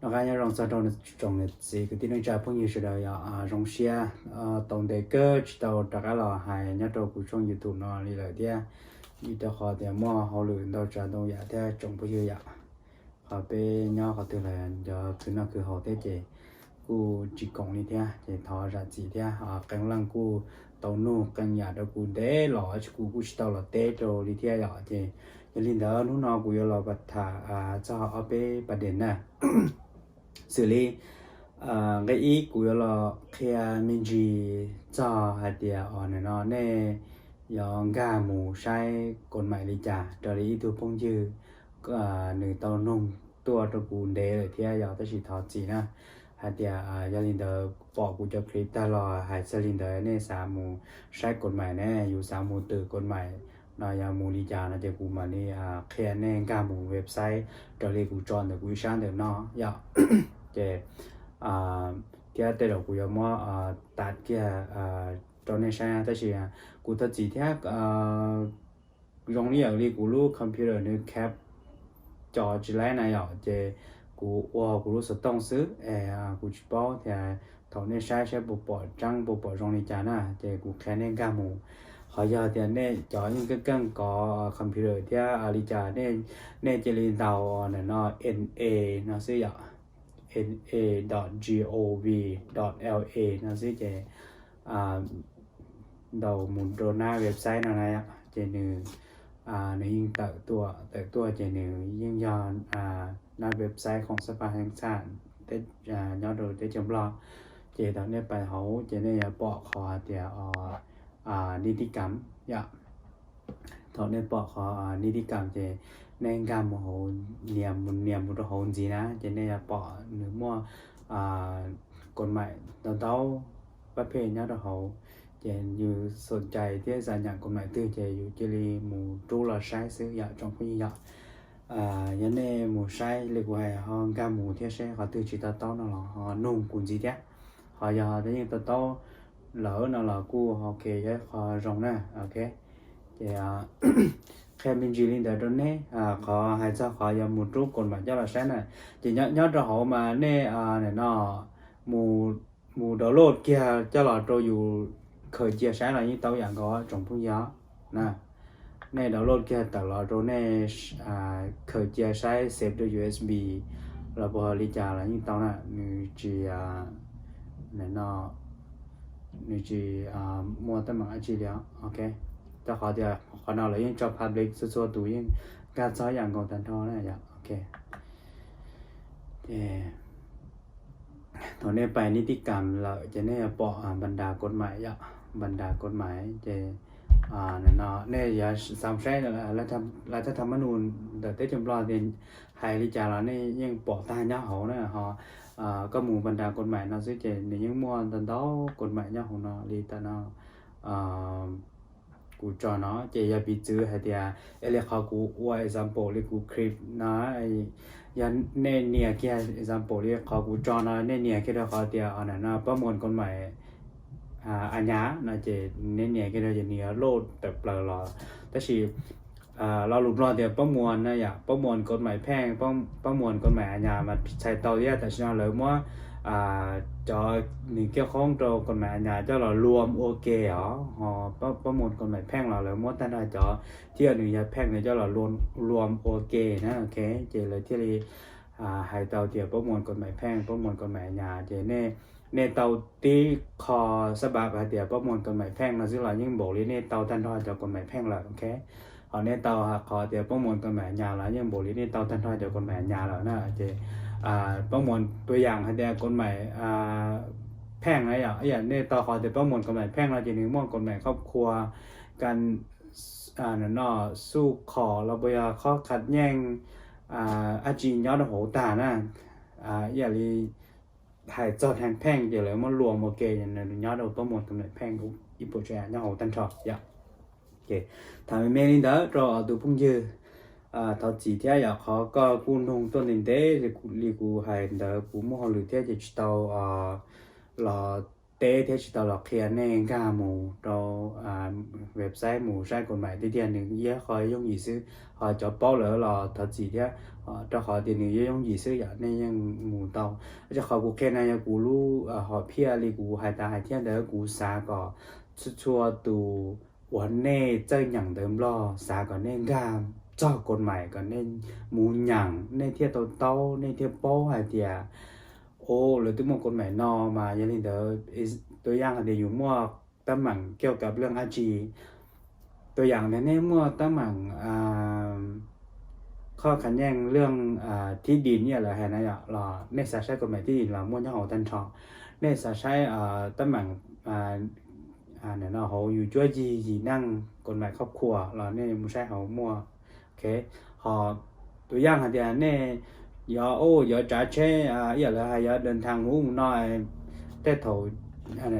Noj qab nyob zoo txog rau tsoom niam txiv kwv tij neej tsa phooj ywg sawv daws yom. Zoo siab tau ntev kawg tsis tau rov qab los hais nyob rau kuv tshooj YouTube no li lawm thiab, vim rau qhov tias muaj hauj lwm ntau tsav ntau yam thiab tsoom phooj ywg yom. Qhov peb nyob qhov twg los cov khwv noj khwv haus thiab ces kuj tsis koom li thiab ces thov zam txim thiab. Qee leej kuj tau nug qee yam rau kuv ntev los tsis, kuv kuj tsis tau los teb rau li thiab yom. Ces yog li ntawd hnub no kuv yuav los tham txog ob peb pas dev na. Xws li nqe ib kuv yuav los qhia me ntsis txog hais tias o no nej yuav nkag mus saib kos maim li cas raws li ib tug phooj ywg nws tau nug tuaj rau kuv ntev lawm thiab yom, tab sis thov txim na. Hais tias yog li ntawd pom kuv cov clip tag los hais txog li ntawd, nej xav mus saib kos maim ne, yus xav mus twm kos maim no yog mus li cas no ces kuv mam li qhia nej nkag mus website raws li kuv tso ntawm kuv ib sab ntawm no yom. Ces thiab tej zaum kuv yuav muab tas kiag rau nej saib, tab sis kuv thov txim thiab zoo li yam li kuv lub computer nws cap co tsis laib na yom, ces kuv ua kuv lub xov tooj xwb es kuv tsis paub tias thaum nej saib saib puas pom tseeb puas pom zoo li cas na, ces kuv qhia nej nkag mus. Qhov yog tias nej cov yeej keej keej kov computer thiab li cas, nej cia li ntaus no na, na no xwb yom, na dot gov dot la no xwb ces ntaus mus rau nab website no na, ces nws nws yeej tawm tuaj, tawm tuaj ces nws yeej yog nab website khoom xab paj heev txhaj nyob rau teb chaws Nplog. Ces thaum nej pais hauv ces nej yuav pom qhov tias nib tib kam yom. Thaum nej pom qhov nib tib kam ces nej nkag mus hauv, nias mus, nias mus rau hauv ntxiv na, ces nej yuav pom nws muaj kos maim ntau ntau pab phej nyob rau hauv. Ces yus xom cai thiab xav nyeem kos maim twg ces yus cia li mus rub los saib xwb yom tsoom phooj ywg yom. Yog nej mus saib li kuv hais ho nkag mus thiab seb qhov twg tsis to taub no los ho nug kuv ntxiv thiab. Ho yog yeej to taub lawm no los kuj ok, yog ib qho zoo na. Ok, ces qhia me ntsis li ntawd rau neb. Qhov hais txog qhov yuav mus rub kos maim coj los saib na, ces nyob rau hauv mas nej no mus download kiag coj los rau yus khaws cia saib los yeej tau yam nkaus tsoom phooj ywg na. Nej download kiag tawm los rau nej khaws cia saib save rau U S B los puas li cas los yeej tau na. Nws tsis, no, nws tsis muaj teeb meem dab tsi li os. Ok, rau qhov tias qhov no lawv yeej tso public, txhua txhua tus yeej nkag txog yam nkaus tag nrho na yom. Ok, ces thaum nej pais nib tib kam lawm ces nej yuav pom npas das kos maim yom, npas das kos maim ces no nej yuav xav saib lawv thaj tham mab nus ntawm teb chaws Nplog tias hais li cas los nej yeej pom tag nyob hauv na. Ho koj mus npas das kos maim no xwb ces nws yeej muaj ntau ntau kos maim nyob hauv no li tam no kuv tso no. Ces yog piv txwv hais tias li qhov kuv ua example li kuv clip no, yog nej nias kiag example li qhov kuv tso no, nej nias kiag rau qhov tias no pab muas kos maim a nyas no ces nej nias kiag rau ces nws yuav load tawm plaws los. Tab sis lo lus Nplog tias pab muas na yom, pab muas kos maim pheej, pab muas kos maim a nyas mas txhais tau thiab. Tam sim no lawv muab cov nws kiaj qoob rau kos maim a nyas coj los luam ua ke os, ho pab muas kos maim pheej los lawv muab tag nrho cov thiaj nws yog pheej nws coj los luam ua ke na. Ok, ces lawv thiaj li hais tau tias pab muas kos maim pheej, pab muas kos maim a nyas ces nej tau tib qho xab npas hais tias pab muas kos maim pheej no xwb los yeej npaum li nej tau tag nrho cov kos maim pheej lawm. Ok, ho nej tau qhov tias pab muas kos maim a nyas los yeej npaum li nej tau tag nrho cov kos maim a nyas lawm na. Ces pab muas tua yam hais tias kos maim pheej na yom, ib yam nej tau qhov tias pab muas kos maim pheej no ces nws muaj kos maim khob khua, kas no xuj khom los puas yog khob khas nyeej dab tsi nyob rau hauv tag na. Ib yam li hais txog theej pheej ces lawv muab luam ua ke nyob rau pab muas kos maim pheej ib puas tsav yam nyob hauv tag nrho yom. Tham me me li ntawd rau tus phooj ywg, thov txim thiab yom, qhov koj kuj nug tuaj ntev ntev li kuv hais ntawd kuv muaj hauj lwm thiab ces tsis tau los teb thiab tsis tau los qhia nej nkag mus rau website mus saib kos maim tiag tiag, nws yog qhov yooj yim xwb. Ho cov paub lawm los thov txim thiab, rau qhov tias nws yooj yooj yim xwb yom, nej yeej mus tau. Rau qhov kuv qhia no yog kuv lub hom phiaj li kuv hais tas hais thiab ntawd, kuv xav kom txhua txhua tus uas nej txawj nyeem ntawv Nplog xav kom nej nkag txog kod maim kom nej mus nyeem nej thiaj tau taub, nej thiaj paub hais tias, o, lawv twb muaj kod maim no mas yog li ntawd, tus yam hais tias yus muaj teeb meem kiaj kav leej dab tsi, tus yam tias nej muaj teeb meem qhov khas nyeej leej thib dis ib yam lawv hais na yom, los nej xav saib kod maim thib dis los muaj nyob hauv tag nrho. Nej xav saib teeb meem no hauv yus cuab yig yim neej kod maim khob khua los nej mus saib hauv muaj. Ho tus yam hais tias nej yuav, yuav tsav tsheb ib yam lawv hais yuav dawm thaj mus ub mus no, tej thaum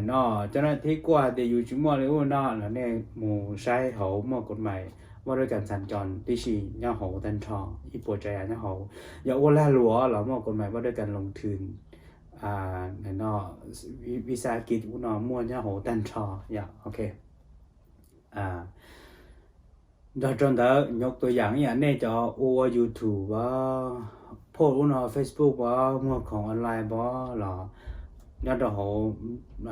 no cov no thib kuaj hais tias yus tsis muaj li ub no los nej mus saib hauv muaj kod maim vaj duab kas xas cos tib si nyob hauv tag nrho, ib puas tsav yam nyob hauv. Yog ua lag luam los muaj kod maim vaj duab kas loos thwm no, visa kit ub no muaj nyob hauv tag nrho yom, ok. Nrog rau ntawd nyuj tus yam ib yam nej cov ua YouTube os, post ub no Facebook os, muag khoom online os los nyob rau hauv no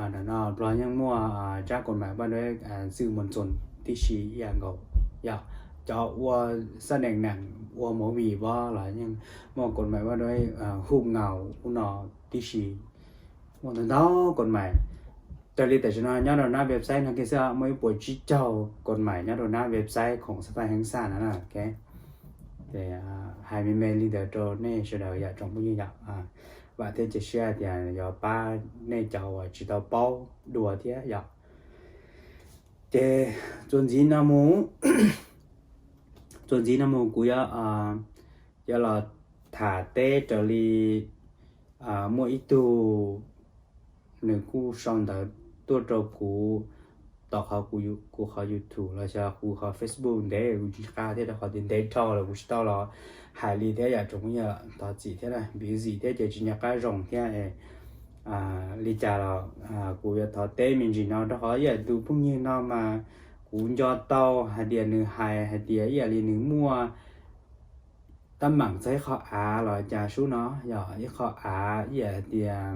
Nplog yeej muaj tsab kod maim vaj duab xwm mus txoos tib si ib yam nkaus yom. Cov ua xab dees nees ua movie os los yeej muaj kod maim vaj duab hub ngaus ub no tib si. Muaj ntau ntau kod maim. Raws li tam sim no nyob rau nab website no kiag xwb muaj ib puas tsib caug kod maim nyob rau nab website khoom xab phaj heev xaj no na. Hais me me li ntawd rau nej sawv daws yom tsoom phooj ywg yom. Vam thiab cia siab tias yuav pab nej cov uas tsis tau paub dua thiab yom. Ces txuas ntxiv no mus, txuas ntxiv no mus kuv yuav, yuav los tham teb raws li muaj ib tug nws kuj sau ntawv tuaj rau kuv tom qhov kuv qhov YouTube los xyov kuv qhov Facebook ntev kuv tsis nco qab thiab rau qhov tias ntev dhau lawm kuv tsis tau los hais li thiab yom tsoom phooj ywg, thov txim thiab na, busy thiab ces tsis nco qab zoo thiab. Li cas los kuv yuav thov teb me ntsis no rau qhov ib yam tus phooj ywg no mas kuv nco tau hais tias nws hais hais tias ib yam li nws muaj teeb meem txog ib qho av los cas sub no yog ib qho av ib yam hais tias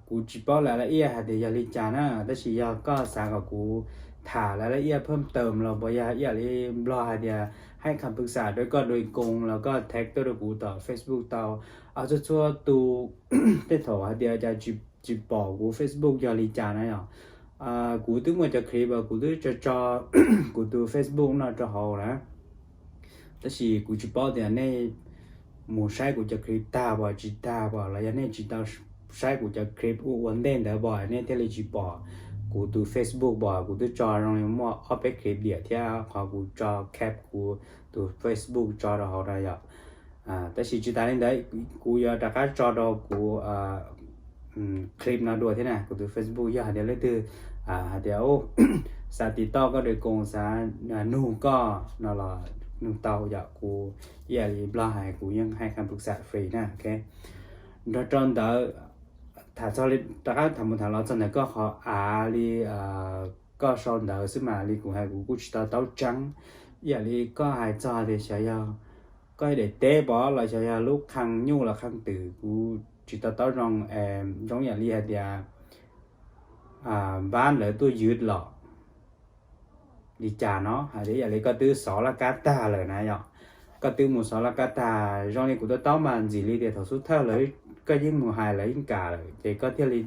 kuv tsis paub lawm lawm ib yam hais tias yog li cas na, tab sis yog koj xav kom kuv tham lawm lawm ib yam phaj taws los puas yog ib yam li Nplog hais tias hais kham pwg xam rau koj dua koos los koj tag tuaj rau kuv tom Facebook tau. Txhua txhua tus tej thaum hais tias cas tsis pom kuv Facebook yog li cas na yom. Kuv twb muaj cov clip uas kuv twb tso tso kuv tus Facebook no rau hauv na, tab sis kuv tsis paub tias nej mus saib kuv cov clip tag pom tsis tag pom los yog nej tsis tau saib kuv cov clip ua ua ntej ntawd pom nej thiaj li tsis pom kuv tus Facebook pom kuv twb tso zoo li muaj ob peb clip diam thiab qhov kuv tso cap kuv tus Facebook tso rau hauv na yom. Tab sis tsis tas li ntawd kuv yuav rov qab tso rau kuv clip no dua thiab na, kuv tus Facebook yog hais tias leej twg hais tias xav tiv toj koj dua koos xav nug koj no los nug tau yom, kuv ib yam li Nplog hais kuv yeej hais kham pwg xam free na. Nrog rau ntawd tham txog li rov qab tham mus tham los txog ntawm koj qhov av li koj sau ntawv xwb mas li kuv hais kuv kuj tsis tau taub tseeb ib yam li koj hais txog tias xyov yog koj daim teb pom los xyov yog lub qhee nyuj los qhee twm kuv tsis tau taub zoo. Zoo yam li hais tias npab lawv tuaj ywv los li cas no hais tias ib yam li koj twb xov laj kab tag lawm na yom. Koj twb mus xov laj kab tag zoo li kuv taub taub mas ntxim li tias thaum xub thawj lawv koj yeej mus hais lawv yeej kam lawm ces koj thiaj li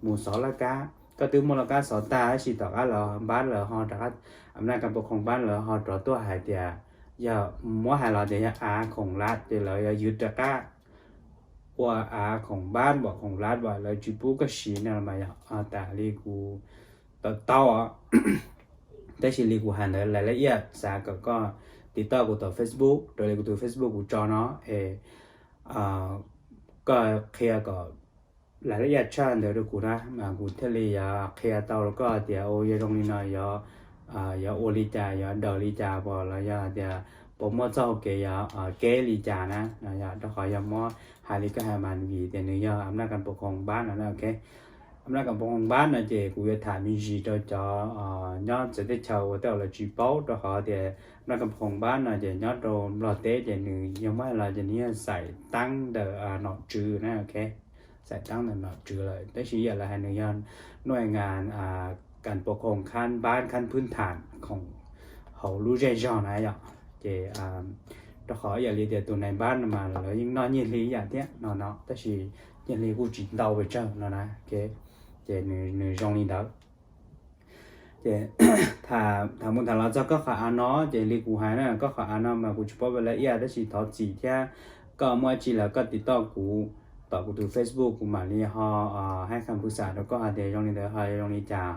mus xov laj kab. Koj twb muaj laj kab xov tag tab sis tom qab lawv npab lawv ho rov qab, am naj kas pos khoom npab lawv ho rov tuaj hais tias yog muab hais los tias yog av khoom lav ces lawv yuav ywv rov qab ua av khoom npab pom khoom lav pom lawv tsis pub koj siv no mas yog tas li kuv tau taub. Tab sis li kuv hais ntawd lais laj iaj xav kom koj tiv toj kuv tom Facebook raws li kuv tus Facebook kuv tso no es koj qhia kom lais laj iaj tshaj ntawd rau kuv na mas kuv thiaj li yuav qhia tau rau koj tias yog zoo li no yog yuav ua li cas yuav daws li cas pom los yog tias puas muaj txoj hau kev yuav keb li cas na. Rau qhov yog muab hais li koj hais mas vim tias nws yog am naj kas pos khoom npab no na, ok. Mlab Kam Phoos Npab no ces kuv yuav tham me ntsis rau cov nyob txawv teb chaws ua tej uas lawv tsis paub, rau qhov tias Mlab Kam Phoos Npab no ces nyob rau Nplog teb ces nws yog muab hais los ces nws yog xaim tab ntawm nom tswv na, ok, xaim tab ntawm nom tswv lawm, tab sis ib yam lawv hais nws yog nuj ngas kam pov khoom khab npab khab phwb tham khoom hauv lub zej zog na yom. Ces rau qhov ib yam li tias tus nais npab no mas lawv yeej noj nyiaj hli ib yam thiab no no, tab sis nyiaj hli kuj tsis ntau pes tsawg no na, ok, ces nws zoo li ntawd. Ces tham mus tham los txog koj qhov av no, ces li kuv hais na, koj qhov av no mas kuv tsis paub laj iaj, tab sis thov txim thiab. Koj muaj dab tsi los koj tiv toj kuv tom kuv tus Facebook, kuv mam li ho hais kham pw xam rau koj hais tias zoo li ntawd ho zoo li cas.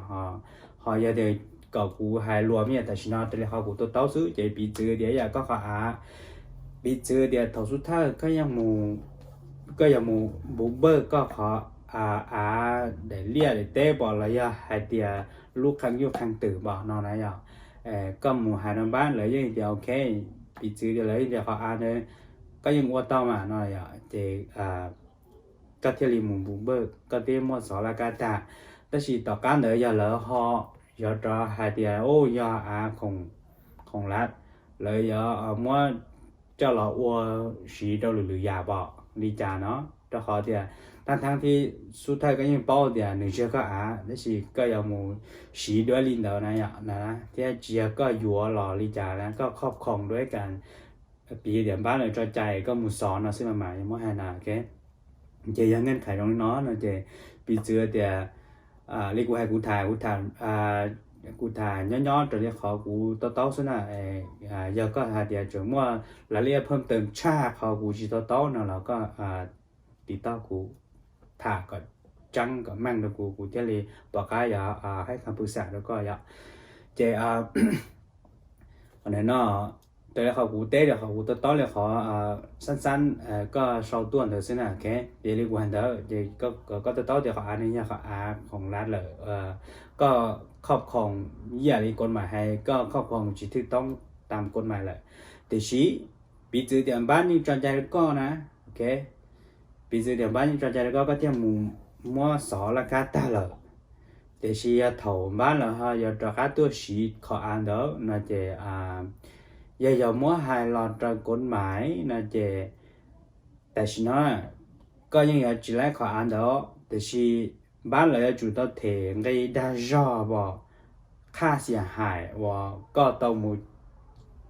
Ho yog tias kom kuv hais luas me tam sim no raws li qhov kuv to taub xwb ces piv txwv tias ib yam koj qhov av, piv txwv tias thaum xub thawj koj yog mus, koj yog mus npu npawj koj qhov av daim liaj daim teb pom los yog hais tias lub qhee yuj qhee twm pom no na yom, koj mus hais rau npab lawv yeej tias ok, piv txwv tias lawv yeej tias qhov av ntawd koj yeej ua tau mas no yom, ces koj thiaj li mus npu npawj, koj twb muaj xov laj kab tag. Tab sis tom qab ntawd yog lawv ho yuav rov hais tias u yog av khoom lav, lawv yuav muab coj los ua siv rau lwm lwm yam pom li cas no, rau qhov tias tab thab thib xub thawj koj yeej paub tias nws tsis yog koj av, tab sis koj yuav mus siv dua li ntawd na yom, thiab tsis yog koj yuav los li cas na, koj khob khoom dua ib kas, piv tias npab lawv tso cai koj mus xov no xwb no mas yog muab hais na, ok. Ces yog nkees khais zoo li no no ces piv txwv tias li kuv hais kuv tham, kuv tham nyob nyob raws li qhov kuv to taub xwb na. Yog koj hais tias tseem muaj laj liaj phaj teem tshaj qhov kuv tsis to taub no los koj tiv toj kuv tham kom tseeb kom meej rau kuv, kuv thiaj li pom qab yuav hais kham pw xam rau koj yom. Ces qhov no raws li qhov kuv teb, raws qhov kuv to taub li qhov xab xab koj sau tuaj ntawd xwb na, ok. Ces li kuv hais ntawd ces koj to taub tias qhov av no yog qhov av khoom lav lawm, koj khob khoom ib yam li kod mais hais koj khob khoom tsis thwj toob tam kod mais lawm. Tiam sis piv txwv tias npab yeej tso cai rau koj na, ok. Piv txwv tias npab yeej tso cai rau koj, koj thiaj mus muab xov laj kab tag lawm. Tiam sis yog thaum npab lawv ho yuav rov qab tuaj siv qhov av ntawd no ces yog yog muab hais los raws kod mais no ces tam sim no koj yeej yuav tsis laib qhov av ntawd, tiam sis npab lawv yuav tsum tau them nqi dag zog pom qhaj xiam hais uas koj tau mus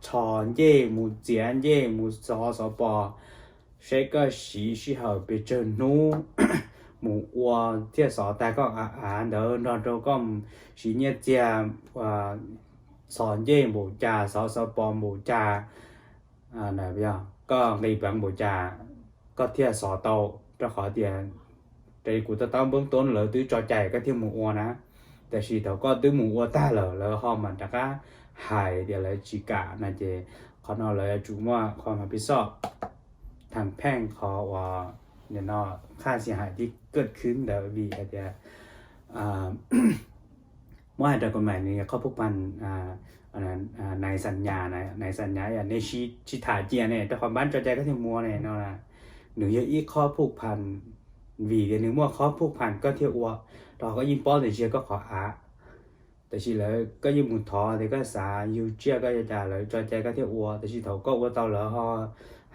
txhos ncej, mus txiav ncej, mus xov xov pos, seb koj siv sij hawm pes tsawg hnub mus ua thiaj xov tag koj av ntawd, nrog rau koj siv nyiaj txiag xov ncej npaum cas, xov xov pos npaum cas, koj nqis peev npaum cas koj thiaj xov tau, rau qhov tias raws li kuv to taub npoob toob lawv twb tso cai koj thiaj mus ua na. Tiam sis thaum koj twb mus ua tag lawm lawv ho mam rov qab hais tias lawv tsis kam no ces qhov no lawv yuav tsum muaj qhov mas pis xoj thas pheej qhov uas no qhaj xiam hais tib kaj khwb ntawd vim hais tias muab hais rau kod mais nws yog qhob phuj phas nais xam nyas, nais xam nyas yog nej tsis tham cia ne, rau qhov npab tso cai koj thiaj mus ua ne no. Nws yog ib qhob phuj phas, vim tias nws muaj qhob phuj phas koj thiaj ua, rau qhov koj yeej paub tias tsis yog koj qhov av. Tiam sis lawv koj yeej mus thov tias koj xav yug tsiaj koj yuav cas lawv tso cai koj thiaj ua, tiam sis thaum koj ua tau lawv ho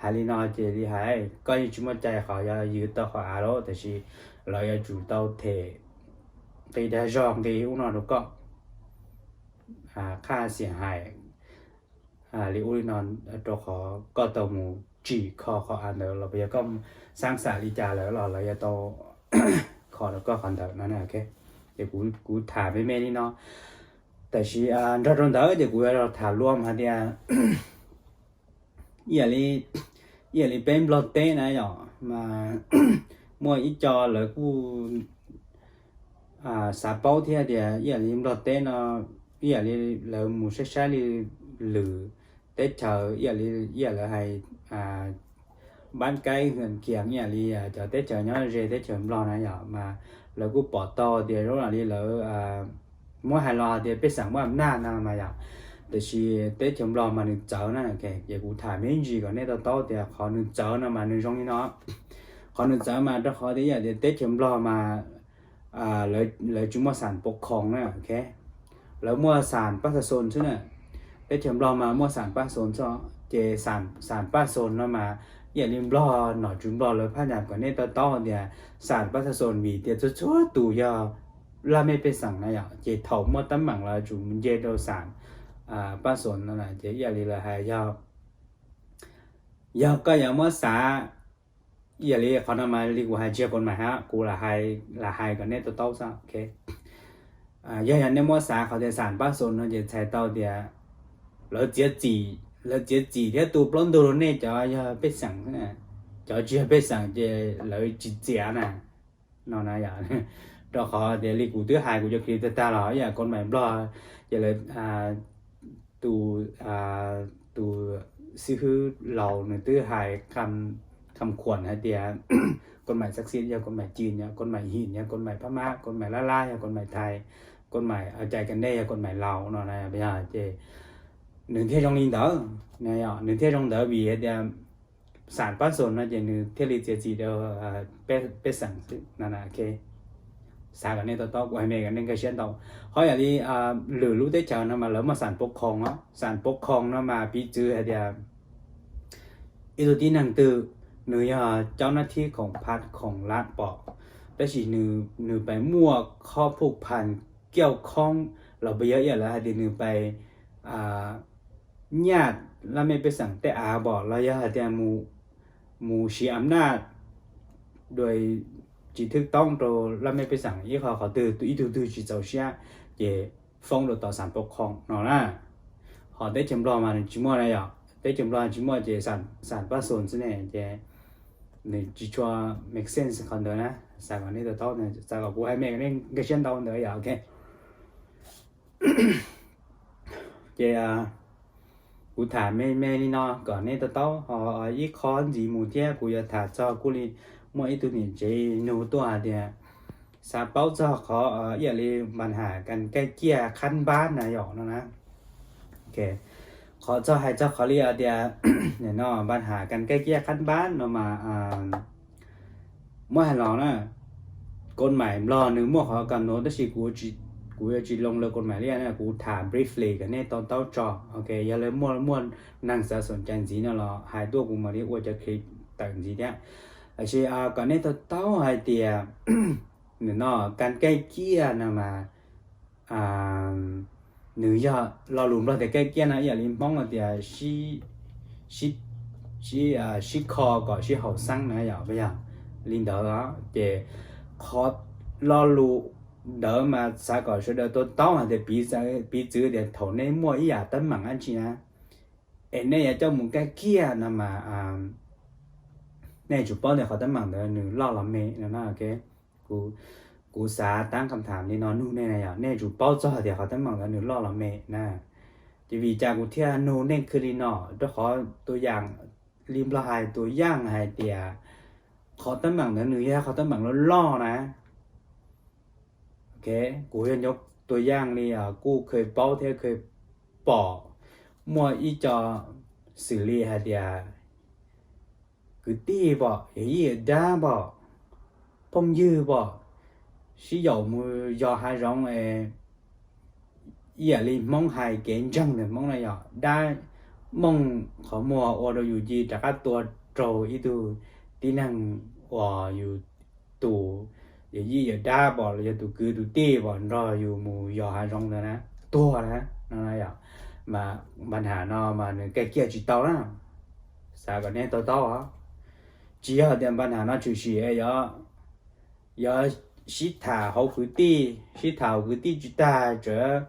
hais li no ces li hais koj yeej tsis muaj cai qhov yuav yug tau qhov av lawm, tiam sis lawv yuav tsum tau them nqi dag zog nqi ub no rau koj, qhaj xiam hais li ub li no, rau qhov koj tau mus tsim kho qhov av ntawd los yog koj xaab xam li cas lawm los lawv yuav tau kho rau koj qhov ntawd no. Ces kuv tham me me li no, tiam sis nrog rau ntawd ces kuv yuav los tham luag hais tias ib yam li peb Nplog teb na yom, mas muaj ib co lawv kuj xav paub thiab tias ib yam li Nplog teb no, ib yam li lawv mus saib saib li lwm teb chaws, ib yam li ib yam lawv hais npab kaib hwm kias ib yam li cov teb chaws nyob ze teb chaws Nplog na yom, mas lawv kuj pom tau tias zoo li lawv muab hais los tias pej xeem muaj am naj no mas yom, tiam sis teb chaws Nplog mas nws txawv na. Ces kuv tham me ntsis kom nej to taub tias qhov nws txawv no mas nws zoo li no. Qhov nws txawv mas rau qhov tias ib yam tias teb chaws Nplog mas lawv tsis muaj xam pov khoos na, lawv muaj xam paj xa xos xwb na. Teb chaws Nplog mas muaj xam paj xos xwb, ces xam paj xos no mas ib yam li Nplog nom tswv Nplog lawv phaj nyas kom nej to taub tias xam paj xa xos vim tias txhua txhua tus yog laj mej pej xeem na yom, ces thaum muaj teeb meem lawv tsum nce rau xam paj xos no ces ib yam li lawv hais yog, yog koj yuav muab xav, ib yam li qhov no mas li kuv hais tsis yog kod mais hab, kuv lam hais kom nej to taub xwb. Yog yog nej muab xav qhov tias xam paj xos no ces txhais tau tias lawv txiav txim, lawv txiav txim thiab tu plaub ntug rau nej cov yog pej xeem, cov tsis yog pej xeem ces lawv tsis txiav na. No na yom, rau qhov tias li kuv twb hais kuv cov clip tag tag los ib yam kod mais Nplog ces lawv tus, tus xib hwb laus nws twb hais kham khuam hais tias kod mais xav xiv yog kod mais cin, yog kod mais him, yog kod mais phab mab, kod mais lab lab yog kod mais thais, kod mais cai kas nej yog kod mais laus no na. Ces nws thiaj zoo li ntawd, nws thiaj zoo ntawd vim hais tias xam paj xos no ces nws thiaj li txiav txim rau pej xeem xwb no. Xav kom nej to taub, kuv hais me kom nej nkag siab ntau. Ho yam li lwm lub teb chaws no mas lawv muaj xam pov khoos, xam pov khoos no mas piv txwv hais tias ib tug tib neeg twg nws yog cov nab thib khoom phaj khoom lab pom, tab sis nws pais muaj khob phuj phaj kiauj khoob los puas yog ib yam li hais tias nws pais nyaj laj mej pej xeem tej av pom los yog hais tias mus siv am naj dua tsis thwj toob rau laj mej pej xeem ib qho qhov twg ib tug twg tsis txaus siab ces foob rau tom xam pov khoos no na. Ho teb chaws Nplog mas nws tsis muaj na yom, teb chaws Nplog tsis muaj ces xam paj xos xwb ne ces nws tsis tshua make sense qhov ntawd na. Xav kom nej to taub, xav kom kuv hais me kom nej nkag siab ntau ntawd yom. Ok, ces kuv tham me me li no kom nej to taub, ho ib qho ntxiv mus thiab kuv yuav tham txog kuj li muaj ib tug niam tsev nug tuaj hais tias xav paub txog qhov ib yam li npas ham kas kaij ciaj qhab npab na yom no na. Qhov txog hais txog qhov li hais tias no npas ham kas kaij ciaj qhab npab no mas muab hais los na, kod mais Nplog nws muaj qhov kam nuav tab sis kuv yuav tsis loo lawv kod mais li na, kuv tham briefly kom nej to taub tso. Ok, yog lawv muaj muaj neeg xav xoom cai ntxiv no los hais tuaj kuv mam li ua cov clip tawm ntxiv thiab. Tab sis kom nej to taub hais tias no kas kaij ciaj no mas nws yog lo lus Nplog tias kaij ciaj no ib yam li Hmoob tias sib kho kom sib haum xeeb na yom, yog li ntawd. Ces qhov lo lus ntawd mas xav kom sawv daws to taub hais tias piv txwv tias thaum nej muaj ib yam teeb meem dab tsi na es nej yuav coj mus kaij ciaj no mas nej tsum paub tias qhov teeb meem ntawd nws loj los me no na. Kuv xav taab kam tham li no nug nej na yom, nej tsum paub txog tias qhov teeb meem ntawd nws loj los me na. Ces vim cas kuv thiaj nug nej khw li no, rau qhov tua yaam li Nplog hais tua yaaj hais tias qhov teeb meem ntawd nws yog qhov teeb meem loj loj na. Ok, kuv yog nyob tua yaaj li kuj kheev paub thiab kheev pom muaj ib co xws li hais tias kwv tij pom, yawm yij yawm dab pom, phooj ywg pom, sib yaum mus yos hav zoov es ib yam li Hmoob hais kev ntseeg ntawm Hmoob na yom, dab mooj qhov muag ua rau yus ci rov qab tua raug ib tug tib neeg uas yus tus yawm yij yawm dab pom los yog tus kwv tus tij pom nrog yus mus yos hav zoov ntawd na, tuag na. Mas npaj ham no mas nws kaij ciaj tsis tau na. Xav kom nej to taub os, tsis yog tias npaj ham no tshwm sim yog sib tham hauv kwv tij, sib tham hauv kwv tij tsis tag tseem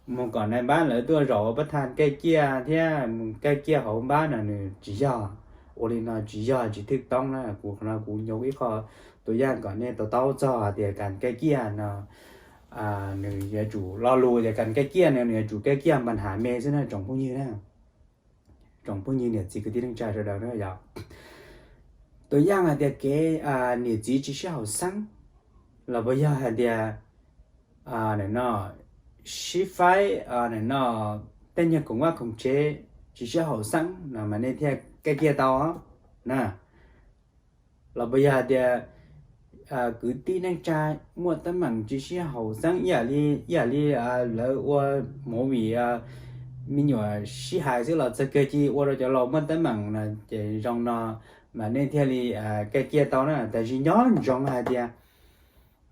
mus kom nais npab lawv tuaj zaum ua pab thaj kaij ciaj thiab mus kaij ciaj hauv npab no nws tsis yog. Ua li no tsis yog, tsis thwj toob na. Kuv qhov no kuv nyuaj ib qho tua yaaj kom nej to taub txog hais tias kas kaij ciaj no nws yuav tsum lo lus tias kas kaij ciaj no nws yuav tsum kaij ciaj npaj ham me xwb na tsoom phooj ywg na, tsoom phooj ywg niam txiv kwv tij neej tsa sawv daws na yom. Tua yaaj hais tias kev niam txiv tsis sib haum xeeb los puas yog hais tias no sib faib no tej nyuag khoom vaj khoom tsev tsis sib haum xeeb no mas nej thiaj kaij ciaj tau na. Los puas yog hais tias kwv tij neej tsa muaj teeb meem tsis sib haum xeeb ib yam li, ib yam li lawv ua movie me nyuam sib hais xwb los txog kawg cia li ua rau cov laus muaj teeb meem na. Ces zoo no mas nej thiaj li kaij kiaj tau na. Tab sis nco ntsoov hais tias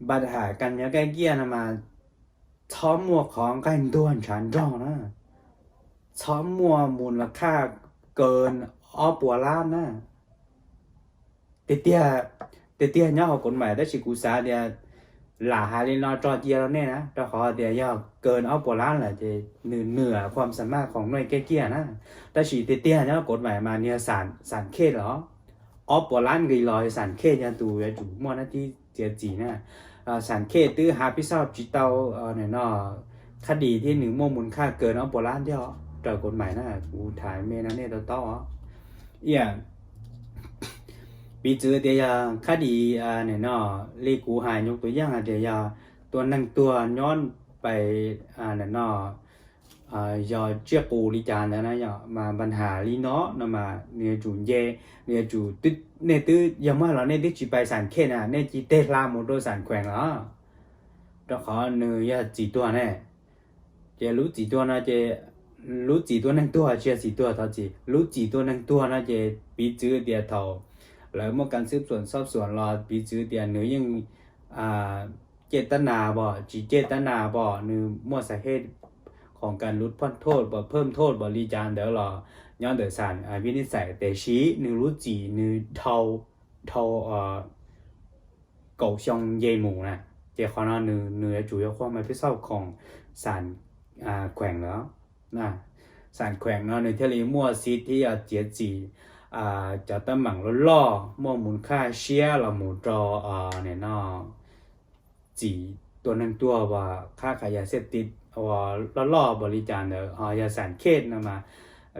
npa ham kas nyob kaij kiaj no mas txhob muaj qhov nqaij ntuag ntshav nrog na, txhob muaj mus las khaj kaw ob puas lab na. Tiag tiag, tiag tiag nyob hauv kod mais, tab sis kuv xav tias lam hais li no tso cia rau nej na, rau qhov tias yog kaw ob puas lab lawm ces nws nws khuam xa maj khoom nuj kaij kiaj na. Tab sis tiag tiag nyob hauv kod mais mas nws yog xam khej los ob puas lab nqis los xam khej yog tus yuav tsum muaj nab thib txiav txim na. Xam khej twb hav pib xauj tsis tau no khab dis thiab nws muaj mus khaj kaw ob puas lab thiab raws kod mais na. Kuv tham me no nej tau taub os. Ib yam piv txwv tias yog khab dis no, li kuv hais nyuj tus yaj hais tias yog tua neeg tuag nyob pais no yog tsiaj qus li cas ntawd na yom, mas npa ham li no no mas nws yuav tsum nce, nws yuav tsum, nej twb yog muaj los nej twb tsis pais xam khej na, nej cia li teg hla mus rau xam khuees los, rau qhov nws yog txim tuag ne. Ces lub txim tuag no ces lub txim tua neeg tuag tsis yog txim tuag thov txim, lub txim tua neeg tuag no ces piv txwv tias thaum lawv muaj kas xwb xuam xob xuam los piv txwv tias nws yeej ciaj tab nas pom tsis ciaj tab nas pom nws muaj xav hej khoom kas lub phoj thoj pom phej thoj pom li cas ntawd los nyob ntawm xam vij nij xais, tiam sis nws lub txim nws dhau, dhau kaum xyoo nce mus na. Ces qhov no nws yuav tsum yuav khuam mas pib xauj khoom xam khuees lawm. Xam khuees no nws thiaj li muaj xiv thib txiav txim cov teeb meem loj loj muaj mus khaj siab los mus rau no txim tua neeg tuag uas qhab qhas yas xiab tiv uas loj loj npaum li cas ntawd. Ho yog xam khej no mas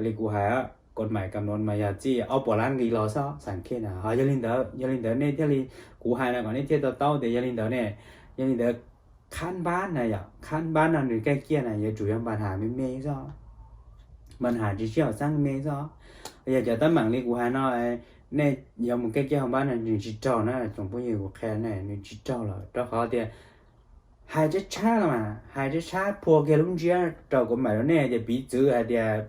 li kuv hais, kod mais kam nuas mas yog txij ob puas lab nqis los xwb xam khej na. Ho yog li ntawd, yog li ntawd nej thiaj li, kuv hais no kom nej thiaj to taub tias yog li ntawd ne, yog li ntawd khab npab na yom, khab npab no nws kaij kiaj na yuav tsum yog npa ham me me xwb, npa ham tsis sib haum xeeb me xwb. Yog cov teeb meem li kuv hais no, nej yuav mus kaij kiaj hauv npab no nws tsis raug na tsoom phooj ywg, kuv qhia ne nws tsis raug lawm rau qhov tias hais tshab tshab los mas hais tshab tshab phua kiag lub ntsiab rau kod mais rau nej tias piv txwv hais tias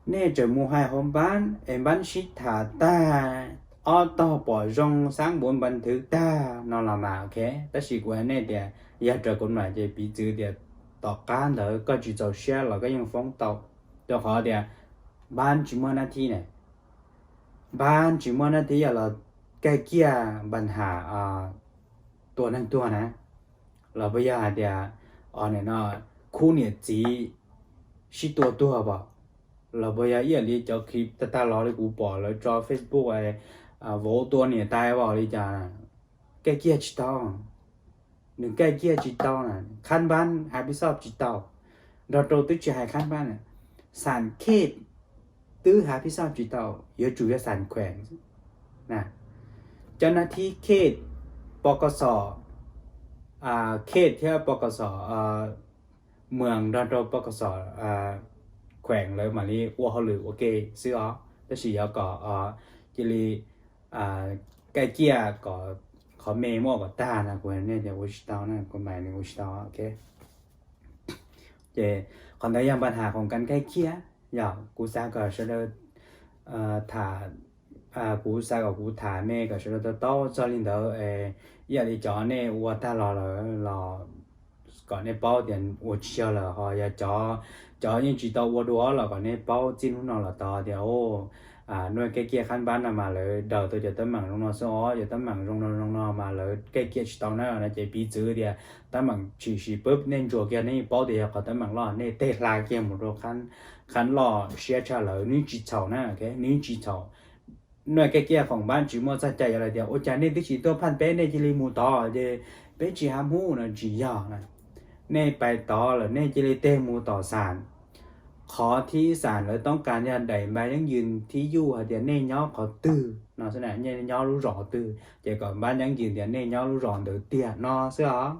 nej tseem mus hais hauv npab es npab sib tham tag, ob tog pom zoo xab npuav npas nthwv tag no los mas ok, tab sis kuv hais nej tias yog raws kod mais ces piv txwv tias tom qab ntawd koj tsis txaus siab los koj yeej foob tau, rau qhov tias npab tsis muaj nab thib ne, npab tsis muaj nab thib yog los kaij kiaj npa ham tua neeg tuag na, los puas yog hais tias no khub niam txiv sib tua tuag pom, los puas yog ib yam li cov clip tag tag los li kuv pom lawv tso Facebook vauv tua niam tais pom li cas, kaij kiaj tsis tau. Nws kaij kiaj tsis tau na, khab npab hav pib xauj tsis tau, nrog rau twb tsis hais khab npab na, xam khej twb hav pib xauj tsis tau, yuav tsum yog xam khuees na. Cov nab thib khej, pov kos xom, khej thiab pov kos xom, mws nrog rau pov kos xom, khuees lawv mam li ua hauj lwm ua ke xwb os, tab sis yuav kom cia li kaij kiaj kom qhov me muab kom tag no kuv hais nej tias ua tsis tau na, kod mais nws ua tsis tau ok. Ces qhov ntawd yog npa ham khoom kas kaij kiaj, yog kuv xav kom sawv daws tham, kuv xav kom kuv tham me kom sawv daws to taub txog li ntawd, ib yam li cov nej ua tag los lawm los kom nej paub tias ua tsis yog lawm, ho yog cov, cov yeej tsis tau ua dua los kom nej paub txij hnub no los tod tias nuj kaij kiaj khab npab no mas lawv daws tau cov teeb meem zoo no xwb os, cov teeb meem zoo no zoo no mas lawv kaij kiaj tsis tau na no ces piv txwv tias teeb meem tshwm sim pub nej ntsuas kiag nej yeej paub tias yog qhov teeb meem loj, nej teg hla kiag mus rau khab loj siab tshaj lawm, nws tsis txhaum na, nws tsis txhaum. Nuj kaij kiaj khoom npab tsis muaj txoj cai yuav hais tias ua cas nej twb tsis tuaj phaj peb nej cia li mus tod ces peb tsis ham hnub no tsis yog na. Nej pais tod lawm nej cia li teg mus tom xam, qhov thib xam lawv toob kas yog daim npa yeeb yws thib yuj hais tias nej nyob qhov twg no xwb na, nej nyob lub zos qhov twg ces kom npab yeeb yws tias nej nyob lub zos ntawd tiag no xwb os.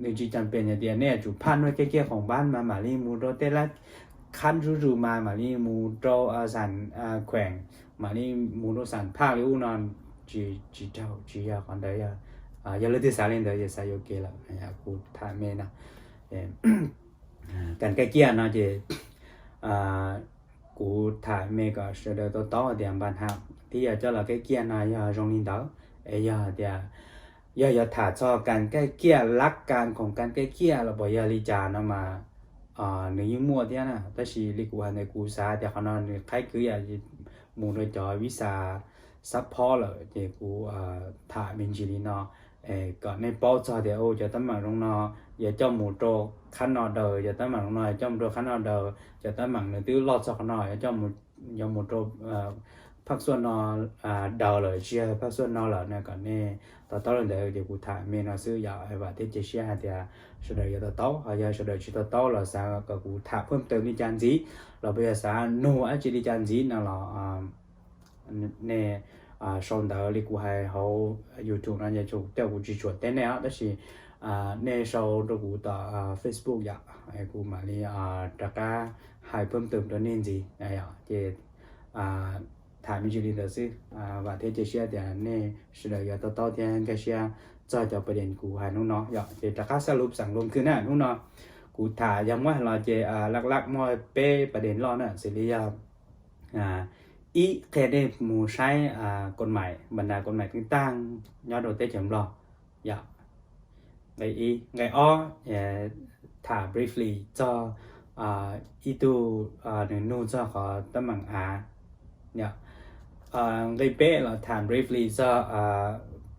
Nws tsis cas pes hais tias nej yuav tsum phaj nuj kaij kiaj khoom npab mas mam li mus rau tej lab khab zuj zus mas mam li mus rau xam khuees, mam li mus rau xam phaj li ub no, tsis, tsis raug, tsis yog qhov ntawd, yog leej twg xav li ntawd ces xav yuam kev lawm. Kuv tham me no, kas kaij kiaj no ces kuv tham me kom sawv daws to taub tias npa ham thiab yog coj los kaij kiaj no yog zoo li ntawd, es yog tias yog yuav tham txog kas kaij kiaj, lab kas, khoom kas kaij kiaj los puas yog li cas no mas nws yeej muaj thiab na, tab sis li kuv hais ntawd kuv xav tias qhov no nws qhaib kwv yam mus rau cov visa support lawm ces kuv tham me ntsis li no kom nej paub txog tias cov teeb meem zoo no yog coj mus rau qhab no daws, cov teeb meem zoo no yog coj mus rau qhab no daws, cov teeb meem nws twb loj txog qhov no yog coj mus, yuav mus rau phaj xuaj no daws lawm, tsis yog phaj xuaj no lawm no kom nej to taub li ntawd ces kuv tham me no xwb yom. Vam thiab cia siab hais tias sawv daws yuav to taub, ho yog sawv daws tsis to taub los xav kom kuv tham phaj tawm li cas ntxiv los puas yog xav nug dab tsi li cas ntxiv no los nej sau ntawv li kuv hais hauv YouTube no, coj kuv tsis tshua teb nej os, tab sis nej sau rau kuv tom Facebook yom, kuv mam li rov qab hais phaj tawm rau nej ntxiv. Ces tham me ntsis li ntawd xwb, vam thiab cia siab tias nej sawv daws yuav to taub thiab nkag siab txog cov pab dees kuv hais hnub no yom. Ces rov qab xab lub xeem lus khwb na, hnub no kuv tham yog muab hais los ces laj laj muaj peb pab dees loj na, xws li yog ib, qhia nej mus saib kod maim, npa ntas kod maim teeb taag nyob rau teb chaws Nplog yom. Nqe ib. Nqe ob, tham briefly txog ib tug nws nug txog qhov teeb meem av. Nqe peb los tham briefly txog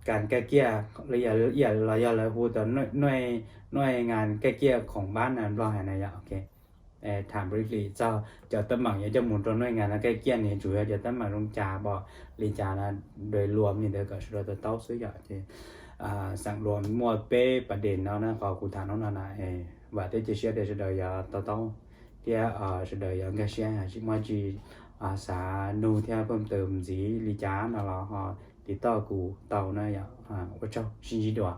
kas kaij kiaj, los yog lawv hu tas nuj ngas kaij kiaj khoom npab na Nplog hais na yom. Tham briefly txog cov teeb meem yuav coj mus rau nuj ngas no kaij kiaj nws tsuas yog cov teeb meem zoo cas pom li cas no, dua luam li ntawd kom sawv daws to taub xwb yom. Ces xeem lus muaj peb pab dees no na, qhov kuv tham hnub no na, vam thiab cia siab tias sawv daws yuav to taub thiab sawv daws yuav nkag siab, tsis muaj tsi xav nug thiab phaj tawm ntxiv li cas no los ho tiv toj kuv tau na yom. Ua tsaug, sib ntsib dua.